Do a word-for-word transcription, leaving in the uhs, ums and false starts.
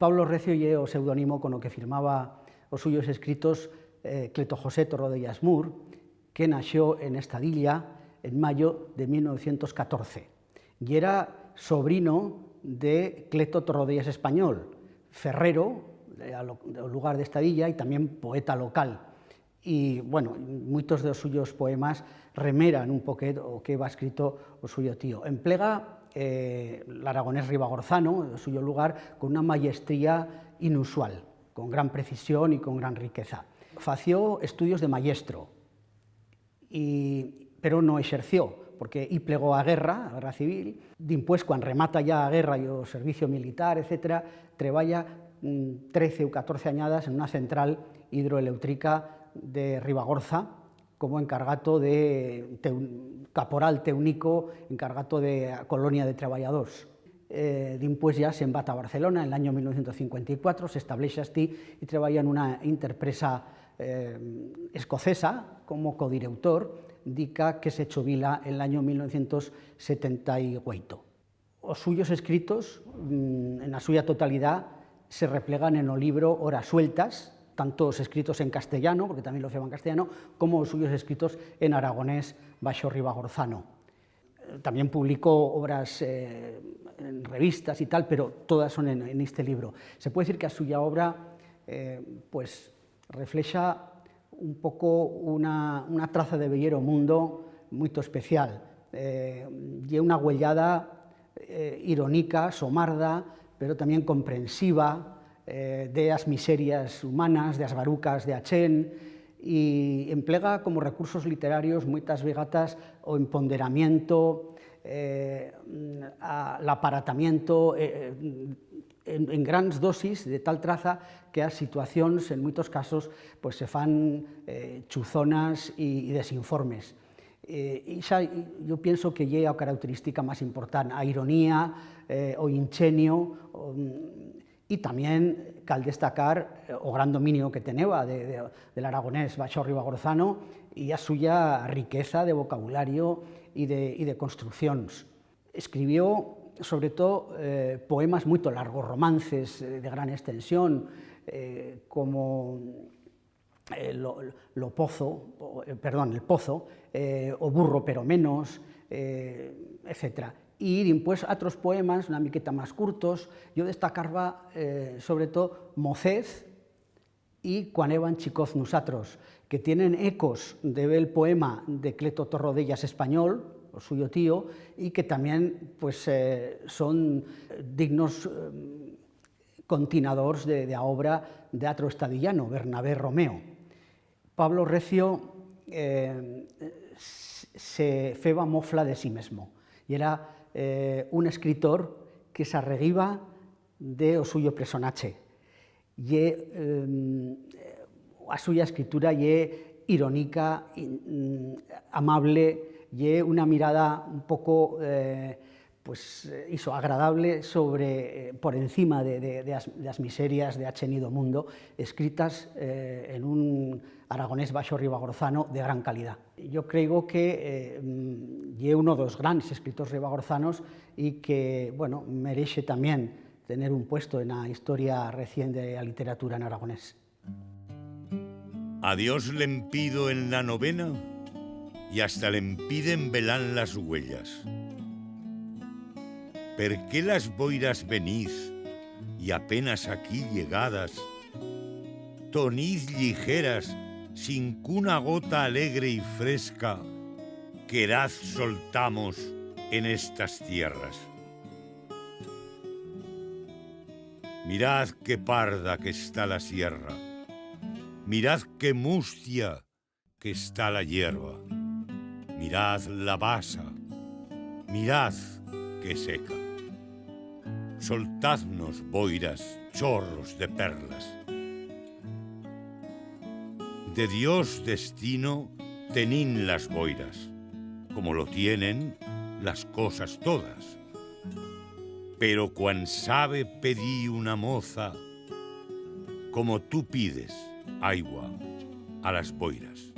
Pablo Recio ye o seudonimo con o que firmaba os suyos escritos, eh, Cleto José Torrodellas Mur, que nació en Estadilla en mayo de mil novecientos catorce. Yera sobrino de Cleto Torrodellas Español, ferrero, eh, a lo, o lugar d'Estadilla, y tamién poeta local. Y, bueno, muitos de os suyos poemas remeran un poquet o que heba escrito o suyo tío. Emplega, eh, l'aragonés ribagorzano, o suyo lugar, con una mayestría inusual, con gran precisión y con gran riqueza. Fació estudios de mayestro, y, pero no exerció, porque i plegó a guerra, a guerra civil. Dimpués, cuan remata ya a guerra y o servicio militar, etcétera, treballa, mm, trece u catorce anyadas en una central hidroelectrica de Ribagorza, como encargato de teu-, caporal teunico, encargato de colonia de treballadors. Eh, dimpués ya se'n va ta Barcelona en l'anyo mil novecientos cincuenta y cuatro, s'estableixe astí y treballa en una interpresa, eh, escocesa como codireutor, dica que se chubila en l'anyo mil novecientos setenta y ueito. Os suyos escritos, mm, en a suya totalidat, se replegan en o libro Horas sueltas, tanto os escritos en castellano, porque tamién lo feba en castellano, como os suyos escritos en aragonés baixo ribagorzano. Eh, tamién publicó obras, eh, en revistas y tal, pero todas son en, en este libro. Se puede decir que a suya obra, eh, pues, reflexa un poco una, una traza de veyer o mundo muito especial. Eh, ye una uellada, eh, ironica, somarda, pero tamién comprensiva, eh, de as miserias humanas, de as barucas de a chent, y emplega como recursos literarios muitas vegatas o emponderamiento, eh, a, l'aparatamiento, eh, en, en grans dosis, de tal traza que as situacions, en muitos casos, pues, se fan, eh, chuzonas y, y desinformes. Eh, ixa, yo pienso que ye a característica más important, a ironía, eh, o inchenio, o, mm, y tamién cal destacar, eh, o gran dominio que teneba de, de, de l'aragonés baixo ribagorzano y a suya riqueza de vocabulario y de, y de construccions. Escribió, sobre todo, eh, poemas muito largos, romances, eh, de gran extensión, eh, como, eh, lo, lo Pozo, o, eh, perdón, El Pozo, eh, O burro pero menos, eh, etcétera. Y dimpués atros poemas una miqueta más curtos. Yo destacarba, eh, sobre todo, Mocez, y Cuan eban chicoz nusatros, que tienen ecos de bel poema de Cleto Torrodellas Español, o suyo tío, y que tamién, pues, eh, son dignos, eh, continadors de, de a obra de atro estadillano, Bernabé Romeo. Pablo Recio, eh, s-, se feba mofla de sí mesmo. Yera, eh, un escritor que s'arreguiba de o suyo personache. Ye, em, a suya escritura ye ironica, in-, mm, amable, ye una mirada un poco, eh, pues, eh, ixo, agradable sobre, eh, por encima de, de, de as, de as miserias de a chent y d'o mundo, escritas, eh, en un aragonés baixo ribagorzano de gran calidat. Yo creigo que, eh, mm, ye uno d'os grans escritors ribagorzanos y que, bueno, mereixe tamién tener un puesto en a historia recient de a literatura en aragonés. A Dios le'n pido en la novena y hasta le'n piden belant las uellas. Per qué las boiras venir y apenas aquí llegadas, tonir lligeras sin qu'una gota alegre y fresca queraz soltamos en estas tierras? Mirad qué parda que está la sierra, mirad qué mustia que está la hierba, mirad la basa, mirad qué seca. Soltadnos, boiras, chorros de perlas. De Dios destino tenin las boiras, como lo tienen las cosas todas. Pero cuan sabe pedir una moza, como tu pides aigua a las boiras.